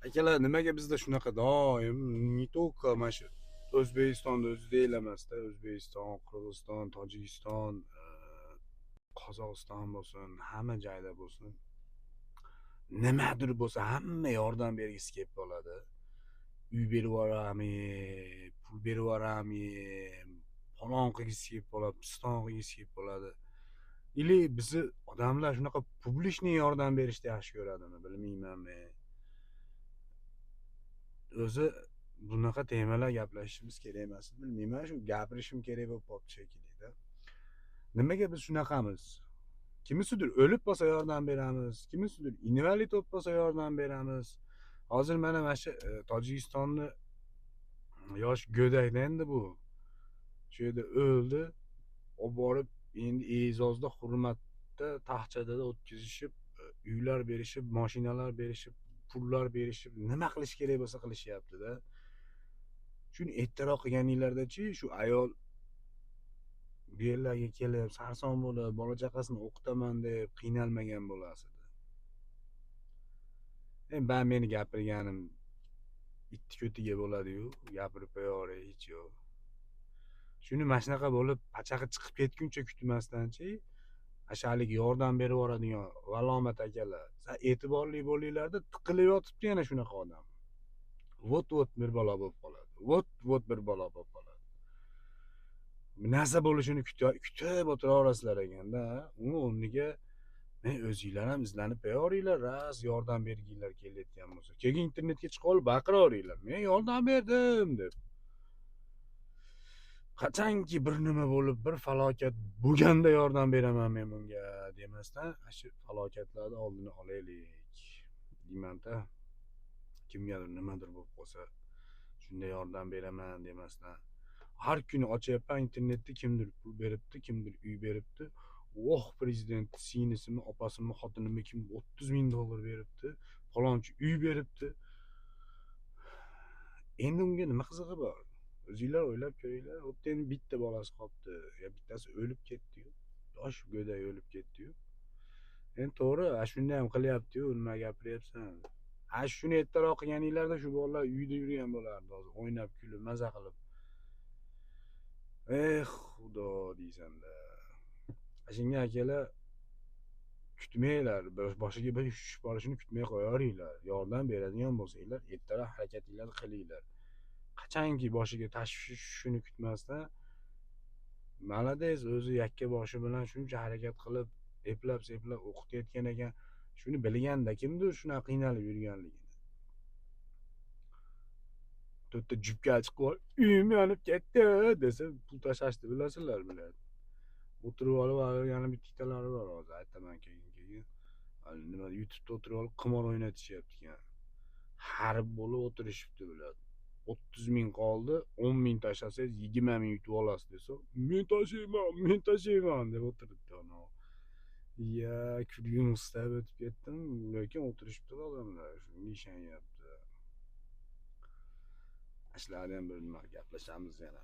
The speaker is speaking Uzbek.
Akalar, nimaga bizda shunaqa doim, не только mana shu O'zbekistonda o'zida emasda, O'zbekiston, Qirg'iziston, Tojikiston, Qozog'iston bo'lsin, hamma joyda bo'lsin, nimadir bo'lsa, hamma yordam bergisi kelib qoladi. Uy berib yuboramiz, pul berib yuboramiz, falon qilgisi kelib qoladi, piston qilgisi kelib qoladi. Или bizni odamlar shunaqa публичный yordam berishni yaxshi ko'radimi, bilmayman men. O'zi bunaqa temalar gaplashishimiz kerak emas, bilmayman, shu gapirishim kerak bo'lib qolibdi shekilli-da. Nimaga biz shunaqamiz? Kimisidir o'lib qolsa yordam beramiz, kimisidir invalid bo'lib qolsa yordam beramiz. Hozir mana shu Tojikistonni yosh go'dakda endi bu. Shu yerda o'ldi, olib borib endi e'zozda, hurmatda taxchada o'tkazishib, uylar berishib, mashinalar berishib, pullar berishib, nima qilish kerak bo'lsa qilishyapti-da. Shuni ertaroq qilganinglardachi, shu ayol bu yerlarga kelib, sarson bo'lib, bola chaqasini o'qitaman deb qiynalmagan bo'lasidi. Endi ba meni gapirganim itni ko'tiga bo'ladi-yu, gapirib qo'yaveray, hech yo'q. Shuni mana shunaqa bo'lib, pachag'i chiqib ketguncha kutmasdanchi, o'sha haligi yordam berib yuboradigan valomat akalar, sal e'tiborli bo'linglarda, tiqilib yotibdi yana shunaqa odam. Вот-вот bir balo bo'lib qoladi. Вот-вот bir balo bo'lib qoladi. Narsa bo'lishini kutib o'tiraverasizlar ekanda, uni o'rniga men o'zinglar ham izlanib qo'yaveringlar, rost yordam berginglar kelayotgan bo'lsa. Keyin internetga chiqib olib baqiraveringlar. Men yordam berdim deb. Qachonki bir nima bo'lib, bir falokat bo'lganda yordam beraman men bunga demasdan, shu falokatlarni oldini olaylik deymanda. Kimgadir nimadir bo'lib qolsa, shunda yordam beraman demasdan. Har kuni ochyapman internetda, kimdir pul beribdi, kimdir uy beribdi. Voh, prezident singlisimi, opasimi, xotinimi, kim 30 ming dollar beribdi, falonchi uy beribdi. Endi unga nima qizig'i bor? O'zinglar o'ylab ko'ringlar. Xuddi endi bitta bolasi qolibdi, yo bittasi o'lib ketdi-yu. Yosh go'dak o'lib ketdi-yu. Endi to'g'ri, a shunda ham qilyapti-yu, nima gapiryapsan? A shuni ertaroq qilganinglarda shu bolalar uyda yurgan bo'lardi hozir, o'ynab, kulib, maza qilib. Eh, Xudo deysanda. Shunga, akalar, kutmanglar, boshiga bir ish tushib qolishini kutmay qo'yaveringlar. Yordam beradigan bo'lsanglar, ertaroq harakatinglarni qilinglar. Qachonki boshiga tashvish tushishini kutmasdan, молодец, o'zi yakka boshi bilan shuncha harakat qilib, eplab seplab o'qitayotgan ekan. Shuni bilganda kimdir shunaqa qiynalib yurganligini. To'rtta jubka chiqib olib, uyim yonib ketdi desa, pul tashlashni bilasizlar, biladi. O'tirib olib, yana bittalari bor, hozir aytaman keyin. Hali nima, YouTube'da o'tirib olib qimor o'ynatishyapti ekan. Harib bo'lib o'tirishibdi bular. 30 ming qoldi, 10 ming tashlasangiz 20 ming yutib olasiz desa, men tashlayman, men tashlayman deb o'tiribdi anavi. Ya, kulgim istab o'tib ketdim, lekin o'tirishibdi odamlar, shunga ishonyapti. Shularni ham bir nima gaplashamiz yana.